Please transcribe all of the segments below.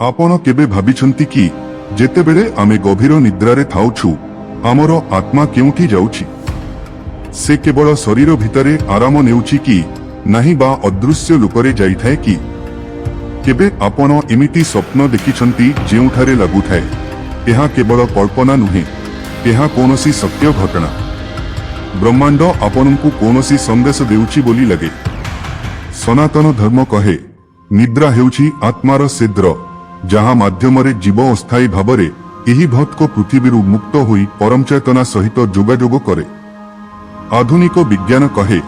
ଆପଣ କେବେ ଭାବିଛନ୍ତି କି, ଯେତେବେଳେ ଆମେ ଗଭୀର ନିଦ୍ରାରେ ଥାଉଛୁ, ଆମର ଆତ୍ମା କେଉଁଠି ଯାଉଛି? ସେ କେବଳ ଶରୀର ଭିତରେ ଆରାମ ନେଉଛି କି ନାହିଁ ବା ଅଦୃଶ୍ୟ ଲୋକରେ ଯାଇଥାଏ କି? କେବେ ଆପଣ ଏମିତି ସ୍ୱପ୍ନ ଦେଖିଛନ୍ତି ଯେଉଁଠାରେ ଲାଗୁଥାଏ ଏହା କେବଳ କଳ୍ପନା ନୁହେଁ, ଏହା କୌଣସି ସତ୍ୟ ଘଟଣା? ବ୍ରହ୍ମାଣ୍ଡ ଆପଣଙ୍କୁ କୌଣସି ସନ୍ଦେଶ ଦେଉଛି ବୋଲି ଲାଗେ। ସନାତନ ଧର୍ମ କହେ, ନିଦ୍ରା ହେଉଛି ଆତ୍ମାର ଛିଦ୍ର, ଯାହା ମାଧ୍ୟମରେ ଜୀବ ଅସ୍ଥାୟୀ ଭାବରେ ଏହି ଭୌତିକ ପୃଥିବୀରୁ ମୁକ୍ତ ହୋଇ ପରମଚେତନା ସହିତ ଯୋଗାଯୋଗ କରେ। ଆଧୁନିକ ବିଜ୍ଞାନ କହେ,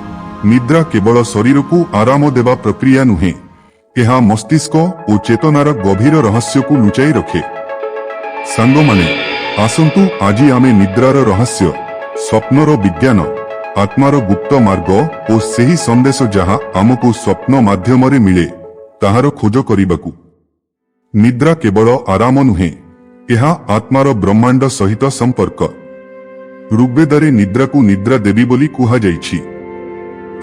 ନିଦ୍ରା କେବଳ ଶରୀରକୁ ଆରାମ ଦେବା ପ୍ରକ୍ରିୟା ନୁହେଁ, ଏହା ମସ୍ତିଷ୍କ ଓ ଚେତନାର ଗଭୀର ରହସ୍ୟକୁ ଲୁଚାଇ ରଖେ। ସାଙ୍ଗମାନେ, ଆସନ୍ତୁ ଆଜି ଆମେ ନିଦ୍ରାର ରହସ୍ୟ, ସ୍ୱପ୍ନର ବିଜ୍ଞାନ, ଆତ୍ମାର ଗୁପ୍ତ ମାର୍ଗ ଓ ସେହି ସନ୍ଦେଶ ଯାହା ଆମକୁ ସ୍ୱପ୍ନ ମାଧ୍ୟମରେ ମିଳେ, ତାହାର ଖୋଜ କରିବାକୁ। ନିଦ୍ରା କେବଳ ଆରାମ ନୁହେଁ, ଏହା ଆତ୍ମାର ବ୍ରହ୍ମାଣ୍ଡ ସହିତ ସମ୍ପର୍କ। ଋଗ୍ବେଦରେ ନିଦ୍ରାକୁ ନିଦ୍ରା ଦେବୀ ବୋଲି କୁହାଯାଇଛି।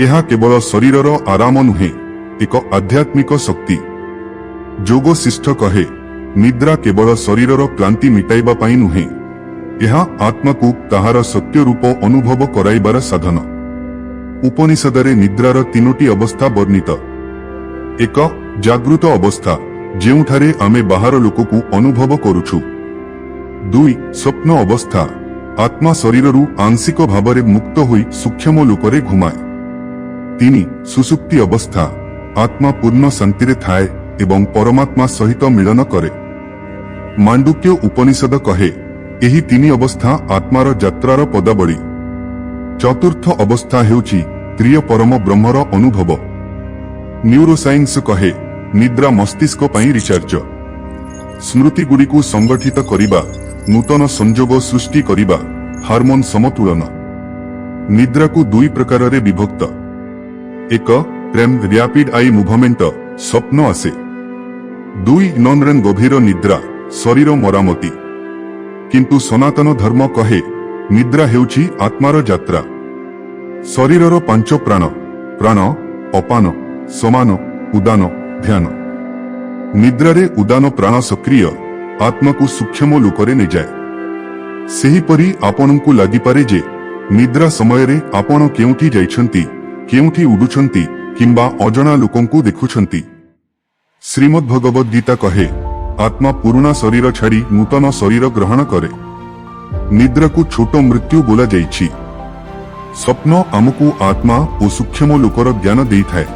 ଏହା କେବଳ ଶରୀରର ଆରାମ ନୁହେଁ, ଏକ ଆଧ୍ୟାତ୍ମିକ ଶକ୍ତି। ଯୋଗ ବଶିଷ୍ଠ କହେ, ନିଦ୍ରା କେବଳ ଶରୀରର କ୍ଳାନ୍ତି ମିଟାଇବା ପାଇଁ ନୁହେଁ, ଏହା ଆତ୍ମାକୁ ତାହାର ସତ୍ୟ ରୂପ ଅନୁଭବ କରାଇବାର ସାଧନ। ଉପନିଷଦରେ ନିଦ୍ରାର ତିନୋଟି ଅବସ୍ଥା ବର୍ଣ୍ଣିତ। ଏକ, ଜାଗୃତ ଅବସ୍ଥା, ଯେଉଁଠାରେ ଆମେ ବାହାର ଲୋକକୁ ଅନୁଭବ କରୁଛୁ। ଦୁଇ, ସ୍ୱପ୍ନ ଅବସ୍ଥା, ଆତ୍ମା ଶରୀରରୁ ଆଂଶିକ ଭାବରେ ମୁକ୍ତ ହୋଇ ସୂକ୍ଷ୍ମ ଲୋକରେ ଘୁମାଏ। ତିନି, ସୁଷୁପ୍ତି ଅବସ୍ଥା, ଆତ୍ମା ପୂର୍ଣ୍ଣ ଶାନ୍ତିରେ ଥାଏ ଏବଂ ପରମାତ୍ମା ସହିତ ମିଳନ କରେ। ମାଣ୍ଡୁକ୍ୟ ଉପନିଷଦ କହେ, ଏହି ତିନି ଅବସ୍ଥା ଆତ୍ମାର ଯାତ୍ରାର ପଦାବଳୀ। ଚତୁର୍ଥ ଅବସ୍ଥା ହେଉଛି ତ୍ରିୟ ପରମ ବ୍ରହ୍ମର ଅନୁଭବ। ନ୍ୟୁରୋସାଇନ୍ସ କହେ, ନିଦ୍ରା ମସ୍ତିଷ୍କ ପାଇଁ ରିଚାର୍ଜ। ସ୍ମୃତିଗୁଡ଼ିକୁ ସଂଗଠିତ କରିବା, ନୂତନ ସଂଯୋଗ ସୃଷ୍ଟି କରିବା, ହାରମୋନ ସମତୁଳନ। ନିଦ୍ରାକୁ ଦୁଇ ପ୍ରକାରରେ ବିଭକ୍ତ। ଏକ, ରେମ୍, ର୍ୟାପିଡ୍ I movement, ସ୍ୱପ୍ନ ଆସେ। ଦୁଇ, ନନ୍ ରେମ୍, ଗଭୀର ନିଦ୍ରା, ଶରୀର ମରାମତି। କିନ୍ତୁ ସନାତନ ଧର୍ମ କହେ, ନିଦ୍ରା ହେଉଛି ଆତ୍ମାର ଯାତ୍ରା। ଶରୀରର ପାଞ୍ଚ ପ୍ରାଣ: ପ୍ରାଣ, ଅପାନ, ସମାନ, ଉଦାନ, ବ୍ୟାନ। ନିଦ୍ରାରେ ଉଦାନ ପ୍ରାଣ ସକ୍ରିୟ, ଆତ୍ମାକୁ ସୂକ୍ଷ୍ମ ଲୋକରେ ନେଇଯାଏ। ସେହିପରି ଆପଣଙ୍କୁ ଲାଗିପାରେ ଯେ ନିଦ୍ରା ସମୟରେ ଆପଣ କେଉଁଠି ଯାଇଛନ୍ତି, କେଉଁଠି ଉଡୁଛନ୍ତି କିମ୍ବା ଅଜଣା ଲୋକଙ୍କୁ ଦେଖୁଛନ୍ତି। ଶ୍ରୀମଦ୍ ଭଗବଦ୍ ଗୀତା କହେ, ଆତ୍ମା ପୁରୁଣା ଶରୀର ଛାଡି ନୂତନ ଶରୀର ଗ୍ରହଣ କରେ। ନିଦ୍ରାକୁ ଛୋଟ ମୃତ୍ୟୁ ବୋଲାଯାଇଛି। ସ୍ୱପ୍ନ ଆମକୁ ଆତ୍ମା ଓ ସୂକ୍ଷ୍ମ ଲୋକର ଜ୍ଞାନ ଦେଇଥାଏ।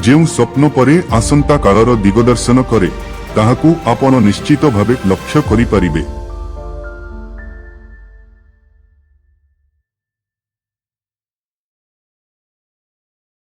ଯେଉଁ ସ୍ୱପ୍ନ ପରେ ଆସନ୍ତା କାଳର ଦିଗଦର୍ଶନ କରେ, ତାହାକୁ ଆପଣ ନିଶ୍ଚିତ ଭାବେ ଲକ୍ଷ୍ୟ କରିପାରିବେ।